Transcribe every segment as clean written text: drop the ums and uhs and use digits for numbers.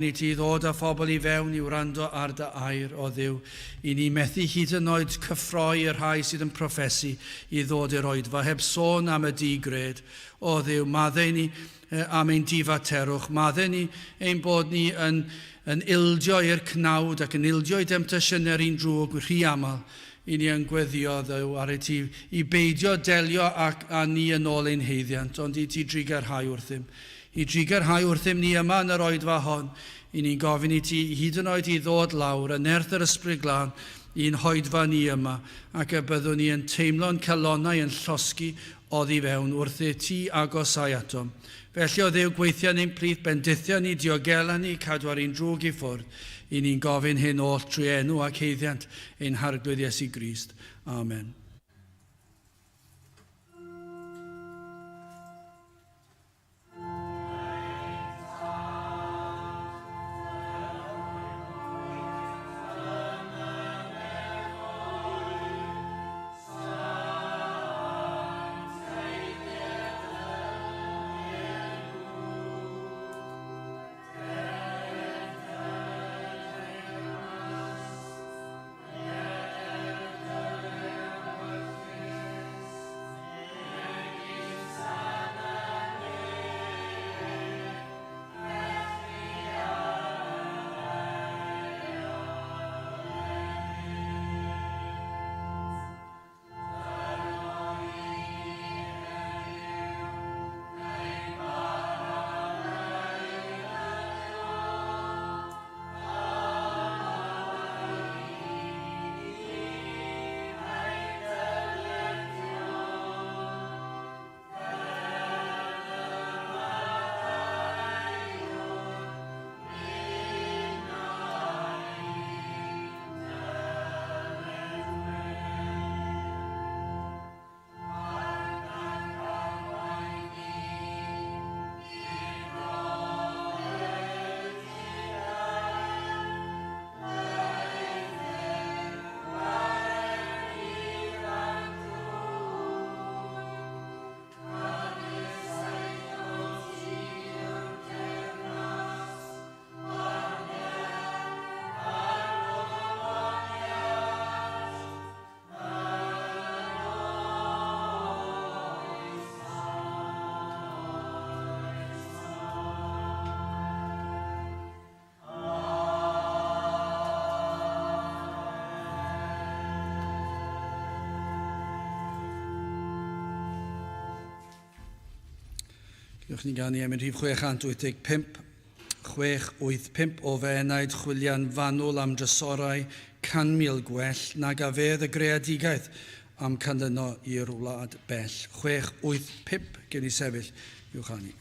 I ti ddod â phobl i fewn i wrando ar dy air, o Dduw, i ni methu hyd yn oed cyffroi y rhai sydd yn proffesu i ddod i'r oedfa, heb sôn am y di-gred. O Dduw, maddau ni am ein difaterwch, maddau ni ein bod ni yn, yn ildio i'r cnawd ac yn ildio i demtasiynau'r un drwg rhy aml. I ni yn gweddio, Dduw, ar i ti i beidio delio ac â ni yn ôl ein haeddiant, ond i ti drugarhau wrthym. I drugarhau wrthym ni yma yn yr oedfa hon, i ni'n gofyn i ti hyd yn oed i ddod lawr yn nerth yr Ysbryd Glân i'n hoedfa ni yma, ac y byddwn ni yn teimlo'n calonnau yn llosgi oddi fewn wrth i ti agosau atom. Felly, o Dduw, gweithia yn ein plith, bendithia ni, diogela ni, cadw ar ein drwg i ffwrdd. I ni'n gofyn hyn oll trwy enw ac haeddiant ein Harglwydd Iesu Grist. Amen. Gewch ni ganu emyn rhif 685, 685 o fy enaid chwilian fanwl am drysorau 100,000 gwell nag a fedd y greadigaeth am canlyno i'r wlad bell. 685 gen i sefyll i'w chanu.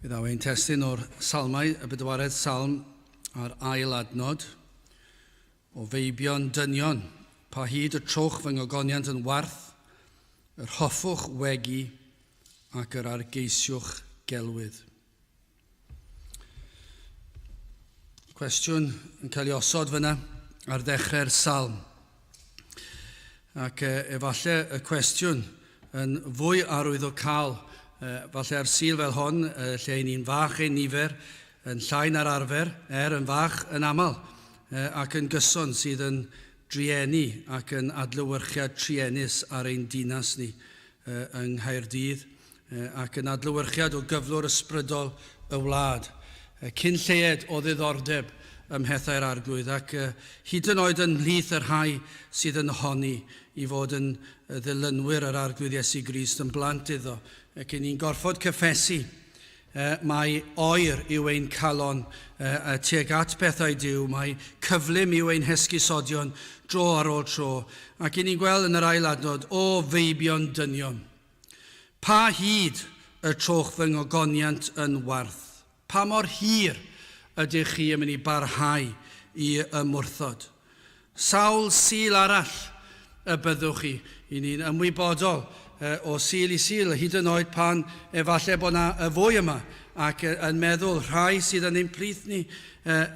Fe ddaw ein testun o'r Salmau, y bedwaredd salm a'r ail adnod, o feibion dynion, pa hyd y trowch fy ngogoniant yn warth, yr hoffwch wegi ac yr argeisiwch gelwydd. Cwestiwn yn cael ei osod fyna ar ddechrau'r salm. Ac efallai y cwestiwn yn fwy arwyddocaol, falle ar Sul fel hon, lle i ni'n fach ein nifer, yn llai na'r arfer, er yn fach yn aml, ac yn gyson sydd yn drueni ac yn adlewyrchiad truenus ar ein dinas ni yng Nghaerdydd, ac yn adlewyrchiad o gyflwr ysbrydol y wlad. Cyn lleied o ddiddordeb ym mhethau'r Arglwydd, ac hyd yn oed yn mhlith y rhai sydd yn honni i fod yn ddilynwyr yr Arglwydd Iesu Grist, yn blant iddo, ac 'y ni'n gorfod cyffesu mai oer yw ein calon tuag at bethau Duw, mai cyflym yw ein hesgusodion dro ar ôl tro, ac 'y ni'n gweld yn yr ail adnod, O feibion dynion! Pa hyd y trowch fy ngogoniant yn warth? Pa mor hir ydych chi yn mynd i barhau i ymwrthod? Sawl Sul arall y byddwch chi? I ni'n ymwybodol o Sul i Sul, hyd yn oed pan efallai bod 'na y fwy yma, ac yn meddwl rhai sydd yn ein plith ni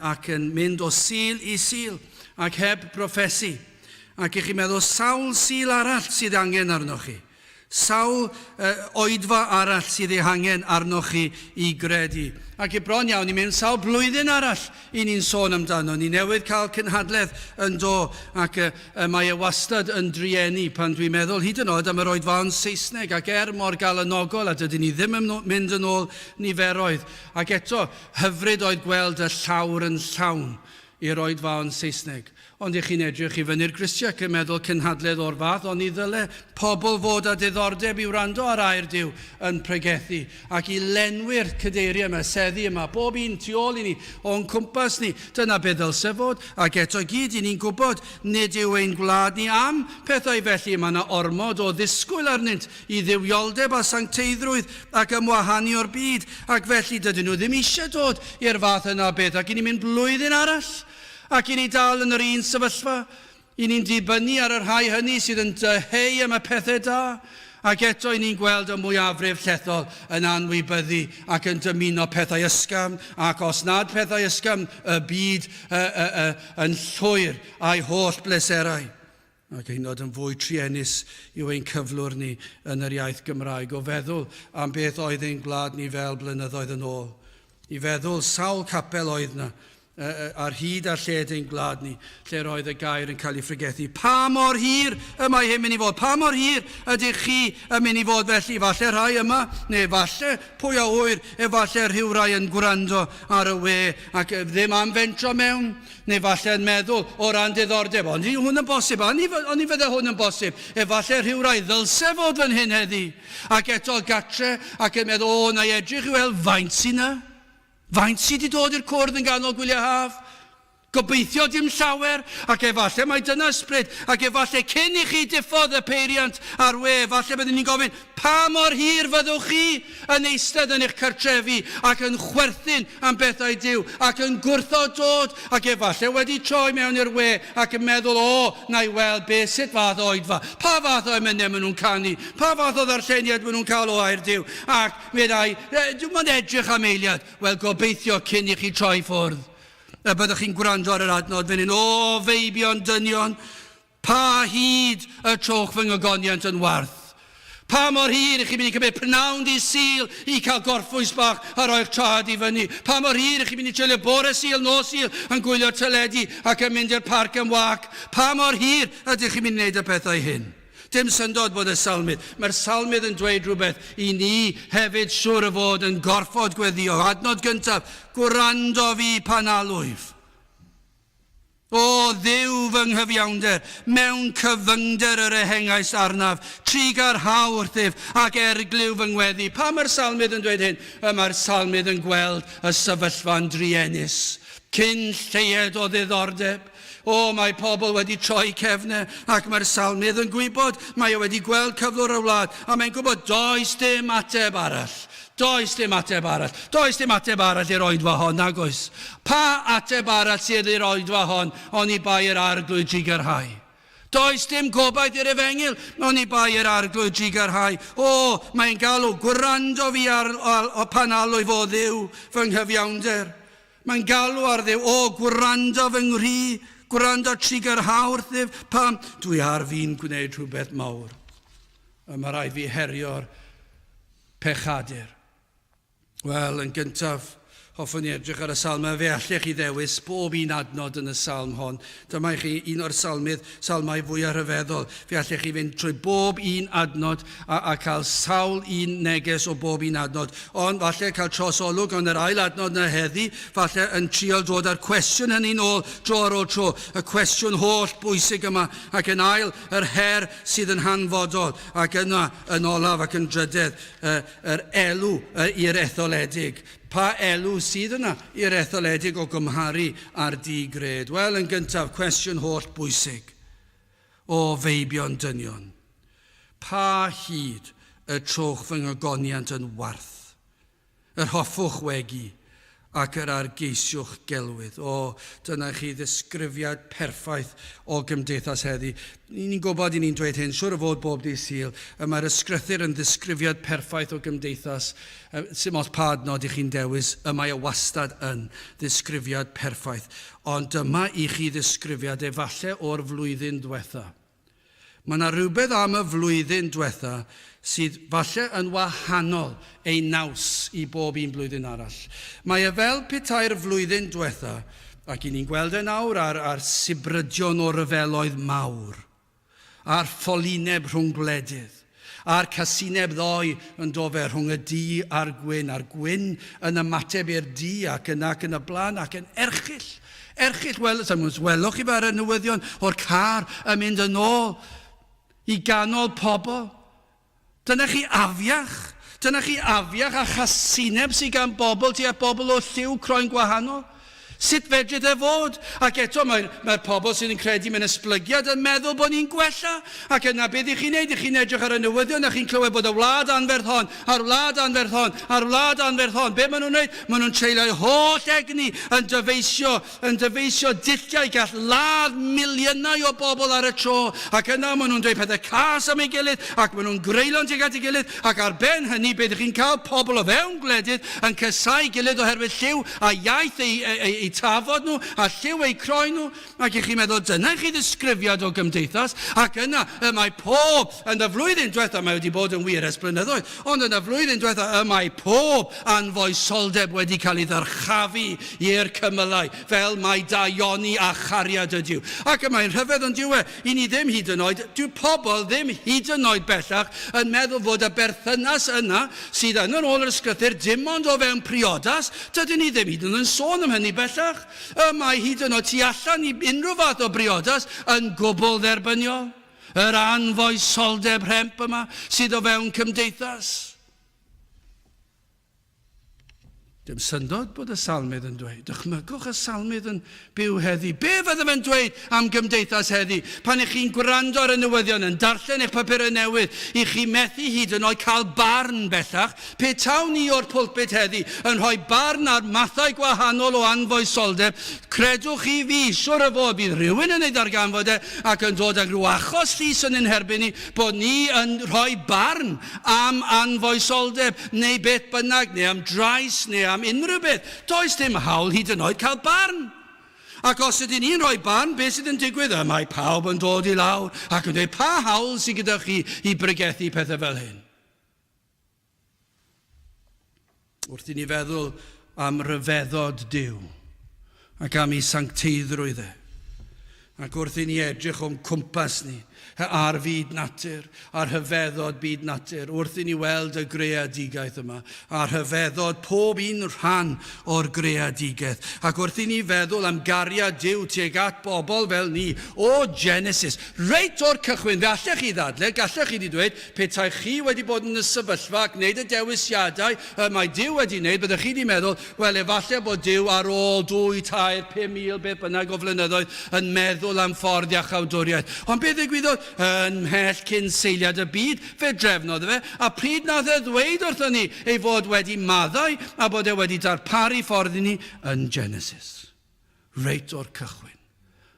ac yn mynd o Sul i Sul ac heb broffesu. Ac i chi'n meddwl sawl Sul arall sydd angen arnoch chi? Sawl oedfa arall sydd ei hangen arnoch chi i gredu? Ac i bron iawn i mynd sawl blwyddyn arall i ni'n sôn amdano. Ni newydd cael cynhadledd yn do, ac mae e wastad yn drueni pan dwi'n meddwl hyd yn oed am yr oedfaon Saesneg, ac er mor galonogol a dydyn ni ddim yn mynd yn ôl niferoedd, ac eto hyfryd oedd gweld y llawr yn llawn i'r oedfaon Saesneg. Ond ych chi'n edrych i fyny'r grisiau ac yn meddwl cynhadledd o'r fath, oni ddyle pobl fod â diddordeb i wrando ar air Duw yn pregethu ac i lenwi'r cadeiriau yma, seddi yma, bob un tu ôl i ni, o'n cwmpas ni. Dyna be ddylse fod, ac eto i gyd, i ni'n gwybod, nid yw ein gwlad ni am pethau felly, mae yna ormod o ddisgwyl arnynt i dduwioldeb a sancteiddrwydd ac ymwahanu o'r byd, ac felly dydyn nhw ddim eisiau dod i'r fath yna o beth, ac i ni'n mynd blwyddyn arall Ac i ni dal yn yr un sefyllfa. I ni'n dibynnu ar y rhai hynny sydd yn dyheu am y pethau da, ac eto i ni'n gweld y mwyafrif llethol yn anwybyddu ac yn dymuno pethau ysgafn, ac os nad pethau ysgafn, y byd y, y, y, yn llwyr a'i holl bleserau. Ac hyd yn oed yn fwy truenus yw ein cyflwr ni yn yr iaith Gymraeg o feddwl am beth oedd ein gwlad ni fel blynyddoedd yn ôl. I feddwl sawl capel oedd 'na ar hyd a lled ein gwlad ni, lle roedd y gair yn cael ei phregethu. Pa mor hir y mae hyn mynd i fod? Pa mor hir ydych chi yn mynd i fod felly? Falle rhai yma, neu falle, pwy a ŵyr, efallai rhywrai yn gwrando ar y we ac ddim am fentro mewn. Neu falle yn meddwl, o ran diddordeb, ond yw hwn yn bosib? Oni, oni fydde hwn yn bosib? Efallai rhywrai ddylse fod fan hyn heddi, ac eto gatre, ac yn meddwl, o, na i edrych i weld faint sy'n na. Faint sydd wedi dod i'r cwrdd yn ganol gwyliau haf? Gobeithio dim llawer, ac efallai mai dyna ysbryd, ac efallai cyn i chi diffodd y peiriant ar we, efallai byddwn ni'n gofyn, pa mor hir fyddwch chi yn eistedd yn eich cartrefi ac yn chwerthin am bethau Duw ac yn gwrthod dod ac efallai wedi troi mewn i'r we ac yn meddwl, o, na i weld be, sut fath o oedfa, pa fath o emynau maen nhw'n canu, pa fath o ddarlleniad maen nhw'n cael o air Duw, ac meddai, dwi'n ond edrych am eiliad. Wel, gobeithio cyn i chi troi ffwrdd y byddwch chi'n gwrando ar yr adnod fan hyn, o, feibion dynion, Pa hyd y trowch fy ngogoniant yn warth? Pa mor hir i chi'n mynd i cymryd pnawn dydd Sul i cael gorffwys bach a roi'ch traed i fyny? Pa mor hir i chi'n mynd i treulio bore Sul, nos Sul yn gwylio teledu ac yn mynd i'r parc am wac? Pa mor hir ydych chi'n mynd i wneud y pethau hyn? Dim syndod bod y salmydd. Mae'r salmydd yn dweud rhywbeth i ni hefyd siŵr o fod yn gorfod gweddio. Adnod gyntaf, gwrando fi pan alwyf. O Dduw fy nghyfiawnder, mewn cyfyngder yr ehengais arnaf, trugarhau wrthyf, ac erglyw fy ngweddi. Pam mae'r salmydd yn dweud hyn? Y mae'r salmydd yn gweld y sefyllfa'n druenus. Cyn lleied o ddiddordeb. O, mae pobl wedi troi cefne, ac mae'r salmydd yn gwybod, mae e wedi gweld cyflwr y wlad, a mae'n gwybod does dim ateb arall. Does dim ateb arall. Does dim ateb arall i'r oedfa hon, nag oes. Pa ateb arall sydd i'r oedfa hon oni bai yr Arglwydd drugarhau? Does dim gobaith i'r efengyl oni bai yr Arglwydd drugarhau. O, mae'n galw, gwrando fi ar, ar, ar pan alwyf o Dduw fy nghyfiawnder. Mae'n galw ar Dduw, o, gwrando fy nghri, gwrando trugarhau wrthyf, pam dwi ar fin gwneud rhywbeth mawr. A mae rhaid fi herio'r pechadur. Wel, yn gyntaf, hoffwn i edrych ar y salm a fe allech chi ddewis bob un adnod yn y salm hon. Dyma i chi un o'r salmydd, salmau fwyaf rhyfeddol. Fe allech chi fynd trwy bob un adnod a, a cael sawl un neges o bob un adnod. Ond falle cael trosolwg yn yr ail adnod na heddi, falle yn trial dod â'r cwestiwn hynny'n ôl dro ar ôl tro, y cwestiwn holl bwysig yma, ac yn ail, yr her sydd yn hanfodol, ac yna, yn olaf ac yn drydedd, yr elw i'r etholedig. Pa elw sydd yna i'r etholedig o gymharu â'r di-gred? Wel, yn gyntaf, cwestiwn holl bwysig. O feibion dynion, pa hyd y trowch fy ngogoniant yn warth? Yr hoffwch wegi, ac yr argeisiwch gelwydd. O, dyna chi ddisgrifiad perffaith o gymdeithas heddi. Ni'n gwybod i ni'n dweud hyn, siwr o fod bob dydd Sul. Y mae'r ysgrythur yn ddisgrifiad perffaith o gymdeithas. Sim ots pa adnod i chi'n dewis, y mae o wastad yn ddisgrifiad perffaith. Ond dyma i chi ddisgrifiad efallai o'r flwyddyn ddiwetha. Mae 'na rywbeth am y flwyddyn dwetha sydd falle yn wahanol ei naws i bob un blwyddyn arall. Mae e fel petai'r flwyddyn dwetha, ac 'y ni'n gweld e nawr ar, ar sibrydion o ryfeloedd mawr, a'r ffolineb rhwng gwledydd, a'r casineb ddoe yn dofe rhwng y du a'r gwyn, a'r gwyn yn ymateb i'r du ac yna ac yn y blaen ac yn erchyll. Erchyll, wel, welwch chi fe ar y newyddion o'r car yn mynd yn ôl i ganol pobl. Dyna chi afiach. Dyna chi afiach a chasineb sydd gan bobl tuag bobl o lliw croen gwahanol. Sut fedrith e fod? Ac eto mae'r mae pobl sydd yn credu mewn esblygiad yn meddwl bod ni'n gwella. Ac yna beth ych chi'n neud? Ych chi'n edrych ar y newyddion a chi'n clywed bod y wlad anferth hon, a'r wlad anferth hon, a'r wlad anferth hon. Be maen nhw'n neud? Maen nhw'n treulio'u holl egni yn dyfeisio, yn dyfeisio dulliau gall ladd miliynau o bobl ar y tro, ac yna maen nhw'n dweud pethau cas am ei gilydd, ac maen nhw'n greulon tuag at ei gilydd, ac ar ben hynny, beth ych chi'n cael? Pobl o fewn gwledydd yn casáu gilydd oherwydd lliw a iaith eu, eu, eu, eu tafod nhw, a lliw eu croen nhw. Ac ych chi'n meddwl, dyna i chi ddisgrifiad o gymdeithas, ac yna y mae pob, yn y flwyddyn diwetha, mae wedi bod yn wir ers blynyddoedd, ond yn y flwyddyn diwetha y mae pob anfoesoldeb wedi cael ei ddyrchafu i'r cymylau, fel mai daioni a chariad ydyw. Ac y mae'n rhyfedd ond dyw e, i ni ddim hyd yn oed, dyw pobl ddim hyd yn oed bellach yn meddwl fod y berthynas yna sydd yn yn ôl yr ysgrythur dim ond o fewn priodas, dydyn ni ddim hyd yn oed yn sôn am hynny bellach. Y mae hyd yn oed tu allan i unrhyw fath o briodas yn gwbl dderbyniol. Yr anfoesoldeb rhemp yma sydd o fewn cymdeithas. Dim syndod bod y salmydd yn dweud, dychmygwch y salmydd yn byw heddi. Be fydde fe'n dweud am gymdeithas heddi? Pan ych chi'n gwrando ar y newyddion, yn darllen eich papurau newydd, i chi methu hyd yn oed cael barn bellach, Pe tawn i o'r pulpit heddi yn rhoi barn ar mathau gwahanol o anfoesoldeb, credwch chi fi, siwr o fod bydd rhywun yn ei ddarganfod e ac yn dod ag rhyw achos llys yn ein herbyn ni bod ni yn rhoi barn am anfoesoldeb neu beth bynnag, neu am drais neu am unrhyw beth. Does dim hawl hyd yn oed cael barn. Ac os ydyn ni'n rhoi barn, beth sydd yn digwydd? Y mae pawb yn dod i lawr ac yn dweud, pa hawl sydd gyda chi i bregethu pethau fel hyn? Wrth i ni feddwl am ryfeddod Duw ac am ei sancteiddrwydd e, ac wrth i ni edrych o'n cwmpas ni ar fyd natur, ar rhyfeddod byd natur, wrth i ni weld y greadigaeth yma, a rhyfeddod pob un rhan o'r greadigaeth, ac wrth i ni feddwl am gariad Duw tuag at bobl fel ni, o Genesis, reit o'r cychwyn, fe allech chi ddadle, gallech chi 'di dweud, Petai chi wedi bod yn y sefyllfa ac wneud y dewisiadau y mae Duw wedi wneud, byddech chi wedi meddwl, wel, efallai bod Duw ar ôl dwy, tair, 5,000, beth bynnag o flynyddoedd, yn meddwl meddwl am ffordd iachawdwriaeth. Ond beth ddigwyddodd? Yn mhell cyn seiliad y byd, fe drefnodd fe, a pryd nath e ddweud wrthon ni ei fod wedi maddau a bod e wedi darparu ffordd i ni? Yn Genesis. Reit o'r cychwyn.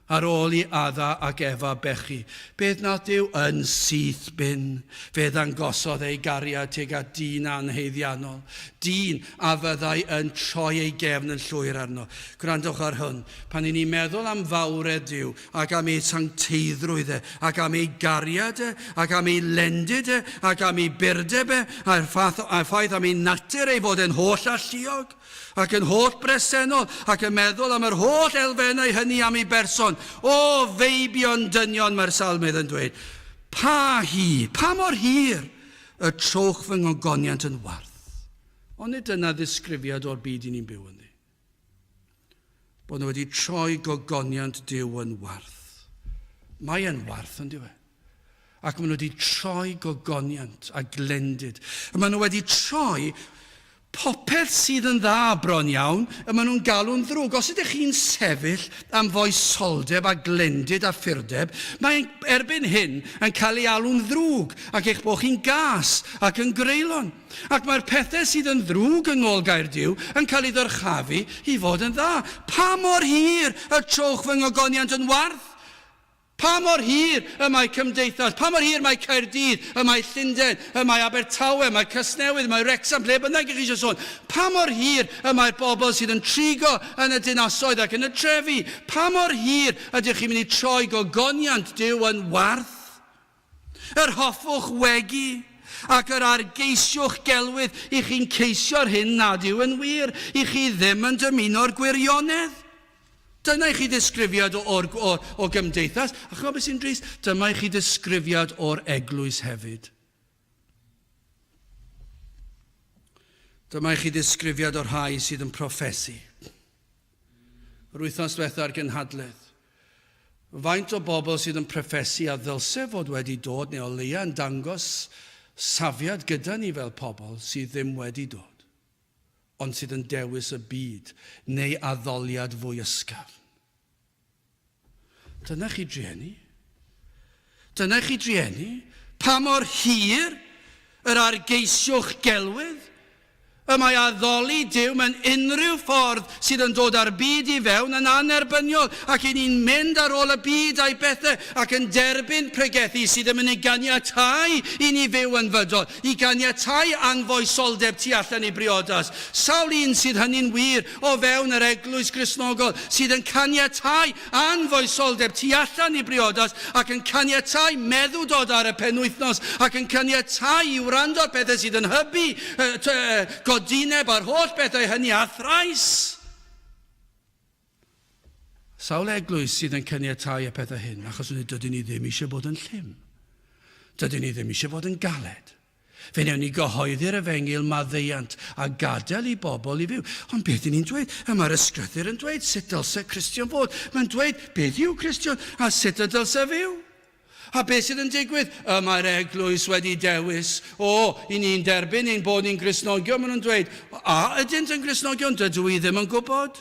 Ar ôl i Adda ac Efa bechu, beth nath Duw? Yn syth bin, fe ddangosodd ei gariad tuag at dyn anhaeddiannol, dyn a fyddai yn troi ei gefn yn llwyr arno. Gwrandwch ar hwn, pan i ni'n meddwl am fawredd Duw, ac am ei sancteiddrwydd e, ac am ei gariad e, ac am ei lendid e, ac am ei burdeb e, a'r ffaith am ei natur ei fod e'n holl alluog, ac yn holl bresennol, ac yn meddwl am yr holl elfennau hynny am ei berson. O, feibion dynion, mae'r salmydd yn dweud, pa hir, pa mor hir y trowch fy ngogoniant yn warth? Ond nid dyna ddisgrifiad o'r byd i ni'n byw ynddi. Bod nhw wedi troi gogoniant Duw yn warth. Mae e'n warth, yn dyw e? Ac maen nhw wedi troi gogoniant a glendid. A maen nhw wedi troi popeth sydd yn dda bron iawn, y maen nhw'n galw'n ddrwg. Os ydych chi'n sefyll am foesoldeb a glendid a phurdeb, mae'n erbyn hyn yn cael ei alw'n ddrwg, ac eich bod chi'n gas ac yn greulon. Ac mae'r pethau sydd yn ddrwg yn ôl gair Duw yn cael ei ddyrchafu i fod yn dda. Pa mor hir y trowch fy ngogoniant yn warth? Pa mor hir y mae cymdeithas, pa mor hir mae Caerdydd, y mae Llundain, y mae Abertawe, mae Casnewydd, mae Wrecsam, ble bynnag ych chi eisiau sôn, pa mor hir y mae'r bobl sydd yn trigo yn y dinasoedd ac yn y trefi, pa mor hir ydych chi'n mynd i troi gogoniant Duw yn warth? Yr hoffwch wegi, ac yr argeisiwch gelwydd, i chi'n ceisio'r hyn nad yw yn wir, i chi ddim yn dymuno'r gwirionedd. Dyna i chi ddisgrifiad o, o'r, o, o gymdeithas. A chymod beth sy'n drist? Dyma i chi ddisgrifiad o'r eglwys hefyd. Dyma i chi ddisgrifiad o'r rhai sydd yn proffesu. Yr wythnos diwetha ar gynhadledd, faint o bobl sydd yn proffesu a ddylse fod wedi dod neu o leia yn dangos safiad gyda ni fel pobl sydd ddim wedi dod, ond sydd yn dewis y byd neu addoliad fwy ysgafn. Dyna chi drueni. Dyna chi drueni. Pa mor hir yr argeisiwch gelwydd? Y mae addoli Duw mewn unrhyw ffordd sydd yn dod â'r byd i fewn yn annerbyniol, ac i ni'n mynd ar ôl y byd a'i bethau ac yn derbyn pregethu sydd ddim yn ei ganiatáu i ni fyw yn fydol, i ganiatáu anfoesoldeb tu allan i briodas. Sawl un sydd hynny'n wir o fewn yr Eglwys Gristnogol sydd yn caniatáu anfoesoldeb tu allan i briodas ac yn caniatáu meddwdod ar y penwythnos ac yn caniatáu i wrando ar pethau sydd yn hybu godineb a'r holl bethau hynny a thrais. Sawl eglwys sydd yn caniatáu y pethau hyn achos dydyn ni ddim eisiau bod yn llym. Dydyn ni ddim eisiau bod yn galed. Fe wnewn ni gyhoeddi'r efengyl maddeuant a gadael i bobl i fyw. Ond beth y'n ni'n dweud? Y mae'r ysgrythur yn dweud sut dylse Cristion fod. Mae'n dweud beth yw Cristion a sut y dylse fyw. A beth sydd yn digwydd? Y mae'r eglwys wedi dewis. O, i ni'n derbyn ein bod ni'n Gristnogion, maen nhw'n dweud. A ydynt yn Gristnogion? Dydw i ddim yn gwybod.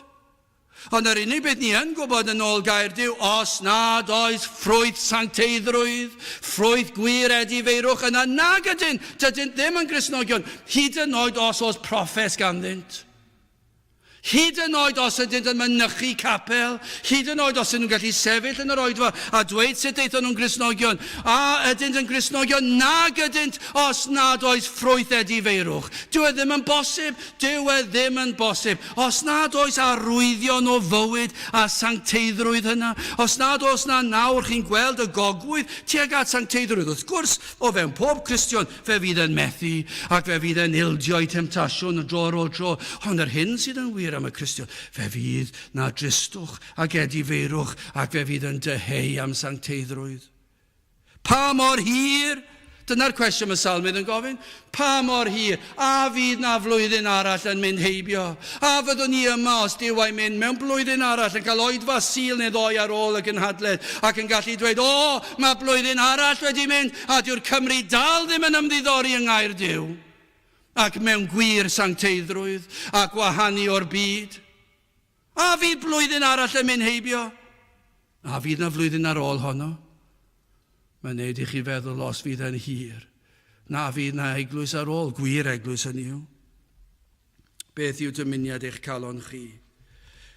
Ond yr unig beth ni yn gwybod yn ôl gair Duw, os nad oes ffrwyth sancteiddrwydd, ffrwyth gwir edifeirwch, yna nag ydyn, dydynt ddim yn Gristnogion, hyd yn oed os oes proffes ganddynt. Hyd yn oed os ydynt yn mynychu capel, hyd yn oed os ydyn nhw'n gallu sefyll yn yr oedfa a dweud sut aethon nhw'n Gristnogion, a ydynt yn Gristnogion nag ydynt os nad oes ffrwyth edifeirwch. Dyw e ddim yn bosib. Dyw e ddim yn bosib. Os nad oes arwyddion o fywyd a sancteiddrwydd yna, os nad oes 'na nawr chi'n gweld y gogwydd tuag at sancteiddrwydd, wrth gwrs, o fewn pob Cristion, fe fydd e'n methu ac fe fydd e'n ildio i temtasiwn dro ar ôl tro, ond yr hyn sydd yn wir am y Cristion, fe fydd 'na dristwch ac edifeirwch ac fe fydd yn dyheu am sancteiddrwydd. Pa mor hir? Dyna'r cwestiwn mae Salmydd yn gofyn. Pa mor hir? A fydd na flwyddyn arall yn mynd heibio? A fyddwn ni yma os Duw a'i mynd mewn blwyddyn arall yn cael oedfa Sul neu ddoe ar ôl y gynhadledd ac yn gallu dweud, O, mae blwyddyn arall wedi mynd a dyw'r Cymry dal ddim yn ymddiddori yng ngair Duw ac mewn gwir sancteiddrwydd a gwahanu o'r byd? A fydd blwyddyn arall yn mynd heibio? A fydd na flwyddyn ar ôl honno? Mae'n neud i chi feddwl os fydd e'n hir. Na fydd na eglwys ar ôl, gwir eglwys hynny yw. Beth yw dymuniad eich calon chi?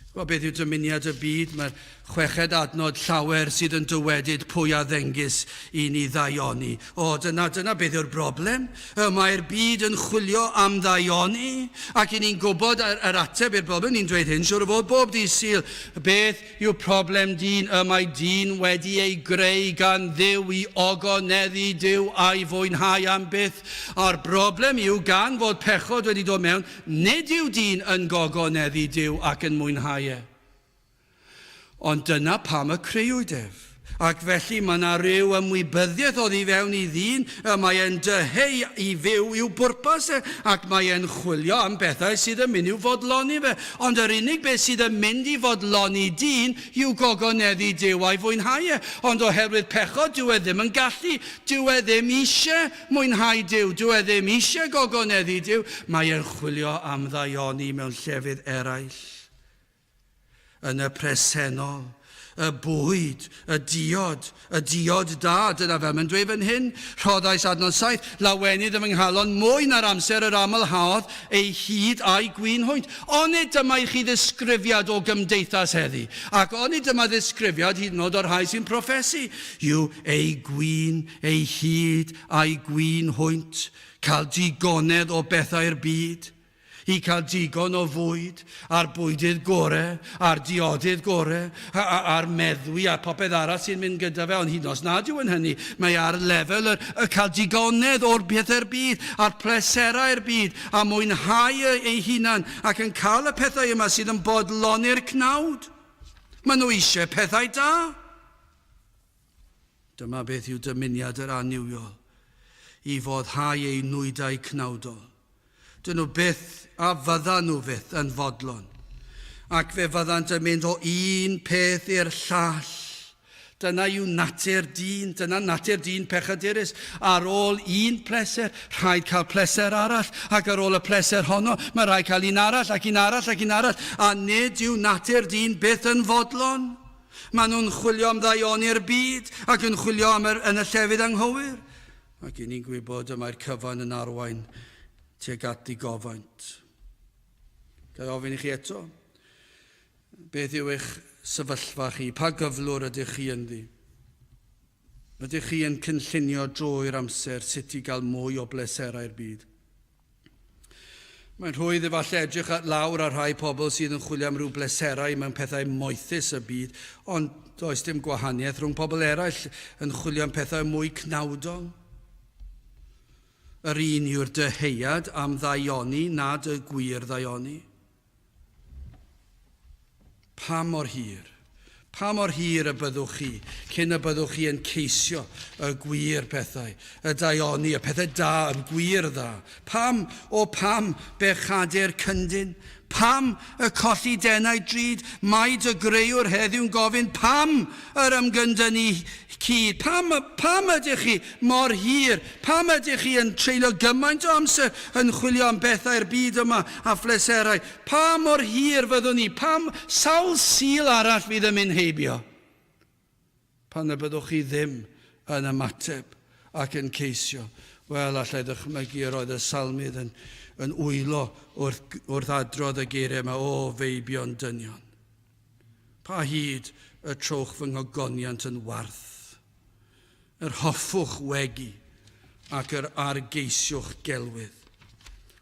Wel, beth yw dymuniad y byd? Mae'r chweched adnod llawer sydd yn dywedyd pwy a ddengys i ni ddaioni. O, dyna, dyna beth yw'r broblem. Y mae'r byd yn chwilio am ddaioni, ac i ni'n gwybod yr, yr ateb i'r broblem. Ni'n dweud hyn, siwr o fod, bob dydd Sul. Beth yw problem dyn? Y mae dyn wedi ei greu gan Dduw i ogoneddu Duw a'i fwynhau am byth. A'r broblem yw, gan fod pechod wedi dod mewn, nid yw dyn yn gogoneddu Duw ac yn mwynhau e. Ond dyna pam y creuwyd ef. Ac felly mae yna ryw ymwybyddiaeth oddi fewn i ddyn y mae e'n dyheu i fyw i'w bwrpas e, ac mae e'n chwilio am bethau sydd yn mynd i'w fodloni fe. Ond yr unig beth sydd yn mynd i fodloni dyn yw gogoneddu Duw a'i fwynhau e. Ond oherwydd pechod, dyw e ddim yn gallu. Dyw e ddim eisiau mwynhau Duw. Dyw e ddim eisiau gogoneddu Duw. Mae e'n chwilio am ddaioni mewn llefydd eraill. Yn y presennol, y bwyd, y diod, y diod da, dyna fel mae'n dweud fan hyn, rhoddais adnod 7, lawenydd yn fy nghalon mwy na'r amser yr amlhaodd ei hyd a'i gwin hwynt. Onid dyma i chi ddisgrifiad o gymdeithas heddi? Ac onid dyma ddisgrifiad hyd yn oed o'r rhai sy'n proffesu? Yw ei gwin, ei hyd a'i gwin hwynt, cael digonedd o bethau'r byd, i cael digon o fwyd, a'r bwydydd gore, a'r diodydd gore, a, a, a'r meddwi a popeth arall sy'n mynd gyda fe, ond hyd yn oes nad yw yn hynny, mae ar lefel yr, y cael digonedd o'r pethau'r byd, a'r pleserau'r byd, a mwynhau ei hunan, ac yn cael y pethau yma sydd yn bodloni'r cnawd. Maen nhw eisiau pethau da. Dyma beth yw dymuniad yr annuwiol, i foddhau eu nwydau cnawdol. Dyn nhw byth a fyddan nhw fyth yn fodlon, ac fe fyddant yn mynd o un peth i'r llall. Dyna yw natur dyn, dyna natur dyn pechadurus. Ar ôl un pleser, rhaid cael pleser arall, ac ar ôl y pleser honno, mae rhaid cael un arall, ac un arall, ac un arall, a nid yw natur dyn byth yn fodlon. Maen nhw'n chwilio am ddaioni'r byd ac yn chwilio am yr, yn y llefydd anghywir. Ac i ni'n gwybod y mae'r cyfan yn arwain tuag at ddigofaint. Ga i ofyn i chi eto, beth yw eich sefyllfa chi? Pa gyflwr ydych chi ynddi? Ydych chi yn cynllunio drwy'r amser sut i gael mwy o bleserau'r byd? Mae'n rhwydd efallai edrych at lawr ar rhai pobl sydd yn chwilio am ryw bleserau mewn pethau moethus y byd, ond does dim gwahaniaeth rhwng pobl eraill yn chwilio am pethau mwy cnawdol. Yr un yw'r dyheuad am ddaioni nad y gwir ddaioni. Pa mor hir? Pa mor hir y byddwch chi cyn y byddwch chi yn ceisio y gwir pethau, y daioni, y pethau da, y gwir dda? Pam, o pam, bechadur cyndyn? Pam y colli denau drud? Mae dy greuwr heddiw'n gofyn, pam yr ymgyndynnu cyd? Pam, pam ydych chi mor hir? Pam ydych chi yn treulio gymaint o amser yn chwilio am bethau'r byd yma a phleserau? Pa mor hir fyddwn ni? Pam sawl Sul arall fydd yn mynd heibio? Pan y byddwch chi ddim yn ymateb ac yn ceisio? Wel, allai ddychmygu yr oedd y salmydd yn, yn wylo wrth, wrth adrodd y geiriau yma, O feibion dynion! Pa hyd y trowch fy nghogoniant yn warth? Yr hoffwch wegi ac yr argeisiwch gelwydd.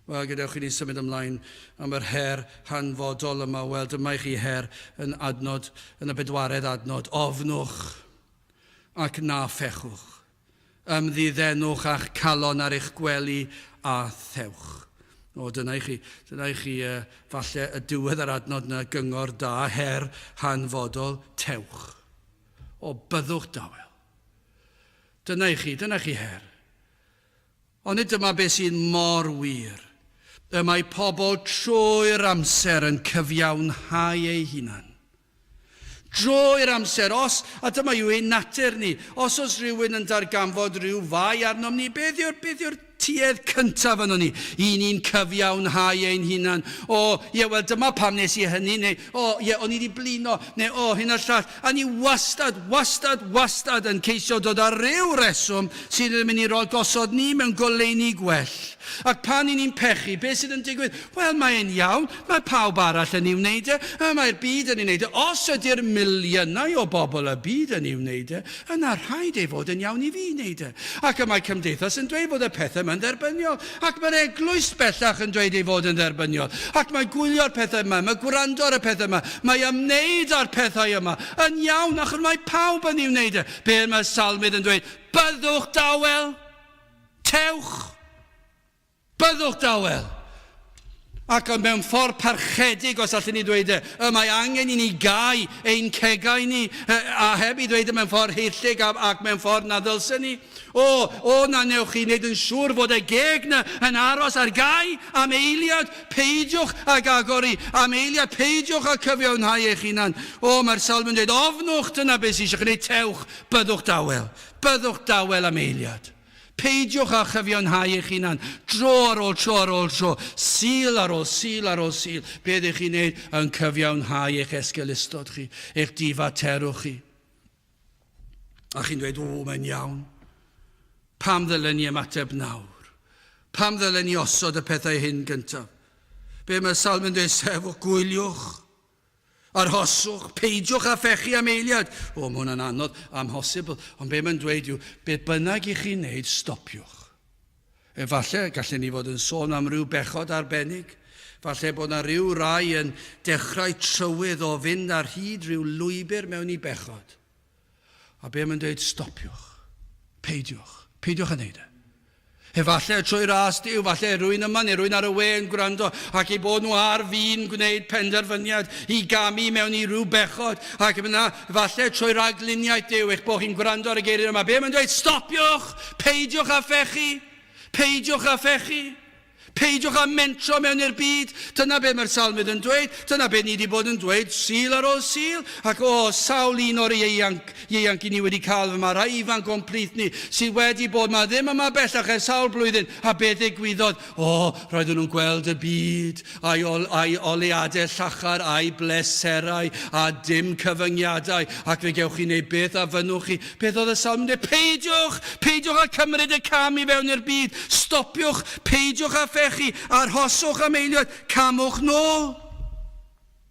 Wel, gadewch i ni symud ymlaen am yr her hanfodol yma. Wel, dyma i chi her yn adnod, yn y bedwaredd adnod. Ofnwch ac na phechwch. Ymddiddenwch a'ch calon ar eich gwely a thewch. O, dyna i chi, dyna i chi, uh, falle y diwedd yr adnod yna, gyngor da, her hanfodol, tewch. O, byddwch dawel. Dyna i chi, dyna chi her. Ond nid dyma beth sydd mor wir. Y mae pobl trwy'r amser yn cyfiawnhau eu hunan. Drwy'r amser, os, a dyma yw ein natur ni, os oes rhywun yn darganfod rhyw fai arnom ni, beth yw'r, beth yw'r tuedd cyntaf yno ni. I ni'n cyfiawnhau ein hunan. O, ie, wel, dyma pam nes i hynny, neu, o, ie, o'n i wedi blino, neu, o, hyn a'r llall. A ni wastad, wastad, wastad yn ceisio dod â rhyw reswm sydd yn mynd i roi gosod ni mewn goleuni gwell. Ac pan 'y ni'n pechu, beth sydd yn digwydd? Wel, mae e'n iawn, mae pawb arall yn ei wneud e, a mae'r byd yn ei wneud e. Os ydy'r miliynau o bobl y byd yn ei wneud e, yna rhaid ei fod yn iawn i fi wneud e. Ac y mae cymdeithas yn dweud fod y pethau yma'n dderbyniol. Ac mae'r eglwys bellach yn dweud ei fod yn dderbyniol. Ac mae gwylio'r pethau yma, mae gwrando ar y pethau yma, mae ymwneud â'r pethau yma yn iawn, achos mae pawb yn ei wneud e. Be mae'r salmydd yn dweud? Byddwch dawel! Tewch! Byddwch dawel! Ac mewn ffordd parchedig, os allwn ni ddweud e, y mae angen i ni gau ein cegau ni, a heb i ddweud e mewn ffordd heilltig ac mewn ffordd na ddylsen ni. O, o, na newch chi wneud yn siŵr fod y geg na yn aros ar gau am eiliad, peidiwch ag agor i, am eiliad, peidiwch â cyfiawnhau eich hunan. O, mae'r salm yn dweud, ofnwch, dyna beth sydd eisiau chi wneud, tewch, byddwch dawel. Byddwch dawel am eiliad. Peidiwch â chyfiawnhau eich hunan, dro ar ôl tro ar ôl tro, Sul ar ôl Sul ar ôl Sul. Be ydych chi'n wneud? Yn cyfiawnhau eich esgeulustod chi, eich difaterwch chi. A chi'n dweud, o, mae'n iawn. Pam ddylen ni ymateb nawr? Pam ddylen ni osod y pethau hyn gyntaf? Be mae'r salm yn dweud, sefwch, gwyliwch. Arhoswch, peidiwch â phechu am eiliad. O, mae hwnna'n anodd, amhosibl. Ond be mae'n dweud yw, beth bynnag i chi'n neud, stopiwch. Efallai gallen ni fod yn sôn am ryw bechod arbennig. Falle bod na ryw rai yn dechrau trywydd o fynd ar hyd rhyw lwybr mewn i bechod. A be mae'n dweud, stopiwch, peidiwch, peidiwch â wneud e. Efallai trwy ras Duw, falle rwy'n yma neu rwy'n ar y we yn gwrando ac eu bod nhw ar fin gwneud penderfyniad i gamu mewn i ryw bechod ac yna falle trwy ragluniaeth Duw eich bod chi'n gwrando ar y geiriau yma. Be mae'n dweud? Stopiwch! Peidiwch â phechu! Peidiwch â phechu! Peidiwch â mentro mewn i'r byd. Dyna be mae'r salmydd yn dweud. Dyna be ni wedi bod yn dweud Sul ar ôl Sul. Ac o, sawl un o'r ieuanc, ieuanc i ni wedi cael yma, rhai ifanc o'n plith ni, sydd wedi bod 'ma, ddim yma bellach ers sawl blwyddyn, a beth ddigwyddodd? O, roedden nhw'n gweld y byd, a'i, ol, a'i oleuadau llachar, a'i bleserau, a dim cyfyngiadau, ac fe gewch chi wneud beth a fynnwch chi. Beth oedd y salm yn dweud? Peidiwch! Peidiwch â cymryd y cam i fewn i'r byd. Stopiwch! Peidiwch â phechu. Arhoswch am eiliad. Camwch nôl.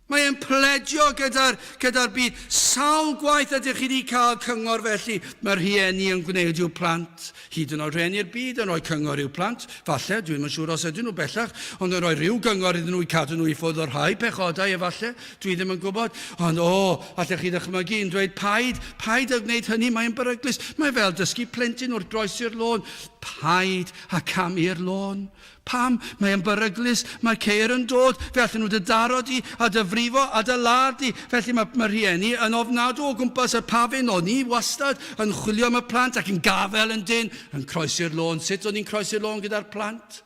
Mae e'n pledio gyda'r gyda byd. Sawl gwaith ydych chi wedi cael cyngor felly? Mae rhieni yn gwneud i'w plant. Hyd yn oed rhieni'r byd yn rhoi cyngor i'w plant. Falle, dwi'm yn siŵr os ydyn nhw bellach, ond yn rhoi rhyw gyngor iddyn nhw i cadw nhw i ffwrdd o'r rhai pechodau efallai, dwi ddim yn gwybod. Ond o, allech chi ddychmygu yn dweud, paid, paid â gwneud hynny, mae'n beryglus. Mae fel dysgu plentyn wrth groesi'r lôn, paid â camu'r lôn. Pam? Mae e'n beryglus, mae ceir yn dod, fe allan nhw dy daro di, a dy frifo, a dy ladd di. Felly mae, mae rhieni yn ofnadw o gwmpas y pafin, o'n i wastad yn chwilio am y plant ac yn gafael yn dyn, Yn croesi'r lôn. Sut o'n i'n croesi'r lôn gyda'r plant?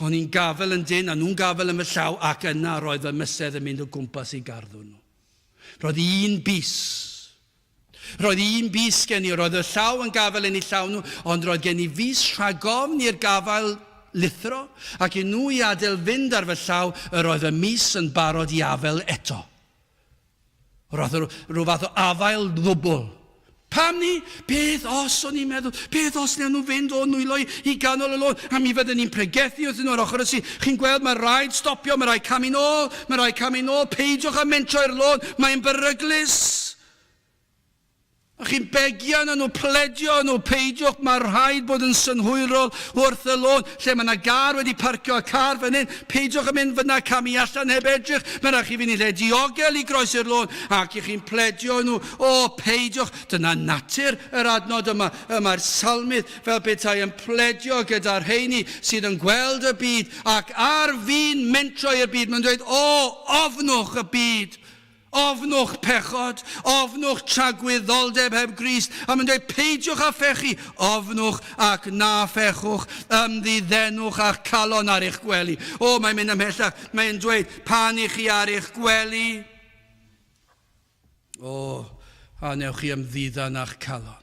O'n i'n gafael yn dyn a nhw'n gafael yn fy llaw ac yna roedd fy mysedd yn mynd o gwmpas i garddw nhw. Roedd un bys. Roedd un bys gen i, roedd y llaw yn gafael yn eu llaw nhw, ond roedd gen i fys rhag ofn i'r gafael lithro ac i nhw i adael fynd ar fy llaw, yr oedd y mis yn barod i afael eto. Roedd rhyw fath o afael ddwbl. Pam ni? Beth os, o'n i'n meddwl, beth os wnawn nhw fynd o'n nwylo i i ganol y lôn, a mi fydden ni'n pregethu wrthyn nhw ar ochr y sir. Chi'n gweld, mae rhaid stopio, mae rhaid camu'n ôl, mae rhaid camu'n ôl, peidiwch â mentro i'r lôn, mae'n beryglus. A chi'n begian â nhw, pledio â nhw, peidiwch, mae rhaid bod yn synhwyrol wrth y lôn, lle mae yna gar wedi parcio a car fan hyn, peidiwch â mynd fyna, camu allan heb edrych, mae rhaid chi fynd i lle diogel i groesi'r lôn, ac i chi'n pledio â nhw, o, peidiwch, dyna natur yr adnod yma, y mae'r salmydd fel petai yn pledio gyda'r rheini sydd yn gweld y byd ac ar fin mentro i'r byd, mae'n dweud, o, ofnwch y byd, Ofnwch pechod, ofnwch tragwyddoldeb heb Grist, a mae'n dweud peidiwch â phechu, ofnwch ac na phechwch, ymddiddenwch â'ch calon ar eich gwely. O, mae'n mynd ymhellach, mae'n dweud, pan i chi ar eich gwely, o, a newch chi ymddiddan â'ch calon.